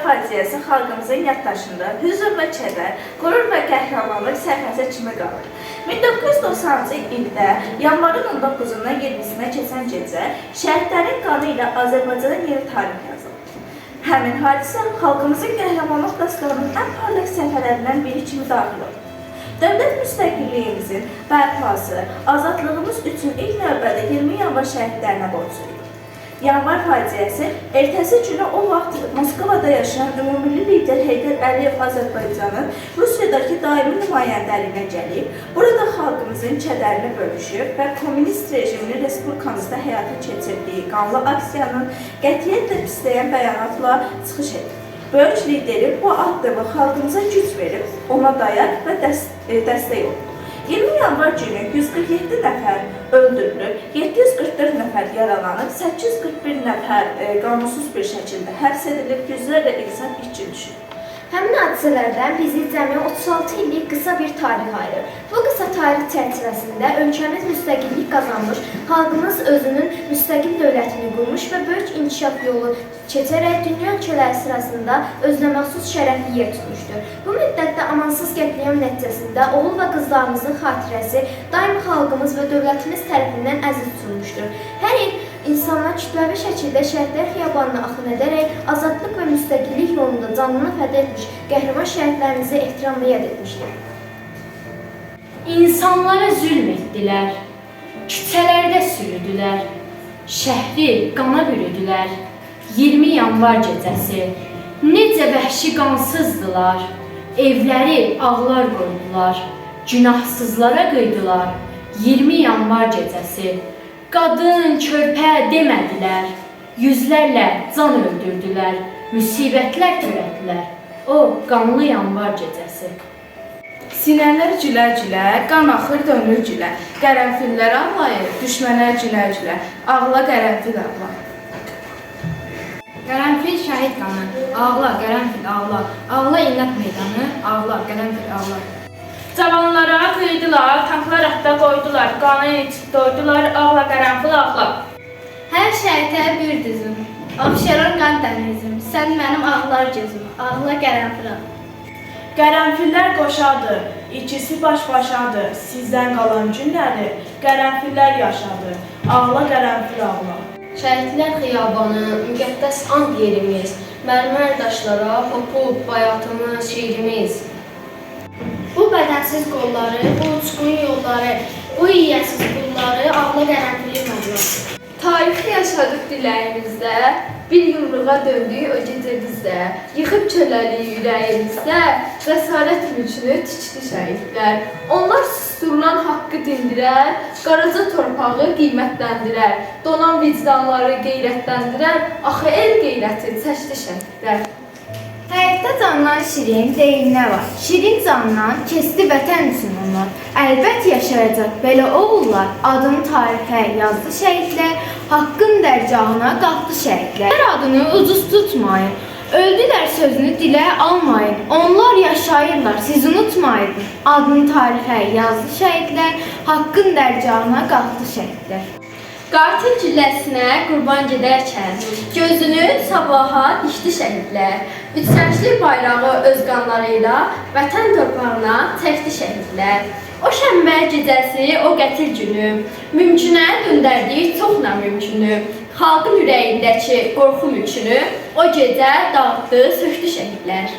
faciəsi xalqımızın yaddaşında hüzün və kədər, qürur və qəhrəmanlıq səhifəsi kimi qalır. 1990-cı ildə yanvarın 19-undan 20-sinə keçən gecə şəhidlərin qanı ilə Azərbaycana yeni tarix yazıldı. Həmin hadisə xalqımızın qəhrəmanlıq dastanının ən parlaq səhifələrindən biri kimi daxil oldu. Dövlət müstəqilliyimizin bərpası, azadlığımız üçün ilk növbədə 20 yanvar şəhidlərinə borcluyuq. Yanvar faciəsi ertəsi günü o vaxt Moskvada yaşayan ümummilli lider Heydər Əliyev Azərbaycanın Rusiyadakı daimi nümayəndəliyinə gəlib, burada xalqımızın kədərini bölüşüb və kommunist rejiminin respublikamızda həyata keçirdiyi qanlı aksiyanın qətiyyətlə pisləyən bəyanatla çıxış edib. Böyük liderin bu addımı xalqımıza güc verib, ona dayaq və dəstək oldu. 20 yanvar günü 147 nəfər öldürülüb, 744 nəfər yaralanıb, 841 nəfər qanunsuz bir şəkildə həbs edilib, yüzlərlə insan itkin düşüb. Həmin hadisələrdən bizi cəmi 36 illik qısa bir tarix ayırır. Bu qısa tarix çərçivəsində ölkəmiz müstəqillik qazanmış, xalqımız özünün müstəqil dövlətini qurmuş və böyük inkişaf yolu keçərək dünya ölkələri sırasında özünə məxsus şərəfli yer tutmuşdur. Bu müddətdə amansız qətliam nəticəsində oğul və qızlarımızın xatirəsi daim xalqımız və dövlətimiz tərəfindən əziz tutulmuşdur. Hər il insanlar kütləvi şəkildə Şəhidlər Xiyabanına axın edərək azadlıq və müstəqillik yolunda canını fəda etmiş qəhrəman şəhidlərimizi ehtiramla yad etmişdir. İnsanlara zülm etdilər, küçələrdə sürüdülər, şəhri qana bürüdülər. 20 yanvar gecəsi necə vəhşi qansızdılar, evləri ağlar qoydular, günahsızlara qıydılar. 20 yanvar gecəsi qadın, körpə demədilər, yüzlərlə can öldürdülər, müsibətlər törətdilər. O qanlı yanvar gecəsi. Sinələr gülə-gülə, qan axır dönür gülə. Qərənfillər ağlayır, düşmənlər gülə-gülə. Ağla qərənfil ağla. Qərənfil şəhid qanı, ağla qərənfil ağla, ağla illət meydanı, ağla qərənfil ağla. Cavanlara qıydılar, tanklar atda qoydular, qanı içib doydular, ağla qərənfil ağla. Hər şəhidə bir düzüm, oxşaran qan dənizim, sən mənim ağlar gözüm, ağla qərənfil ağla. Qərənfillər qoşadır, ikisi baş-başadır, sizdən qalan günləri qərənfillər yaşadı. Ağla qərənfil ağla. Şəhidlər xiyabanı, müqəddəs and yerimiz, mərmər daşlara hopub bayatımız, şeirimiz. Bu bədənsiz qolları, bu uçqun yolları, bu yiyəsiz qulları, ağla qərənfilim ağla. Tarixi yaşadıq diləyimizdə, bir yumruğa döndük o gecə bizdə. Yıxıb köləliyi ürəyimizdə, cəsarət mülkünü tikdi şəhidlər. Onlar susturulan haqqı dindirər, qaraca torpağı qiymətləndirər. Donan vicdanları qeyrətləndirər, axı el qeyrəti çəkdi şəhidlər. Həyatda candan şirin deyil nə var? Şirin candan keçdi vətən üçün onlar. Əlbət yaşayacaq belə oğullar, adını tarixə yazdı şəhidlər, haqqın dərgahına qalxdı şəhidlər. Hər adını ucuz tutmayın. Öldülər sözünü dilə almayın. Onlar yaşayırlar, siz unutmayın. Adını tarixə yazdı şəhidlər, haqqın dərgahına qalxdı şəhidlər. Qatil gülləsinə qurban gedərkən gözünü sabaha dikdi şəhidlər. Üç rəngli bayrağı öz qanları ilə vətən torpağına çəkdi şəhidlər. O şənbə gecəsi, o qətil günü mümkünə döndərdik çox namümkünü. Xalqın ürəyindəki qorxu mülkünü o gecə dağıtdı, sökdü şəhidlər.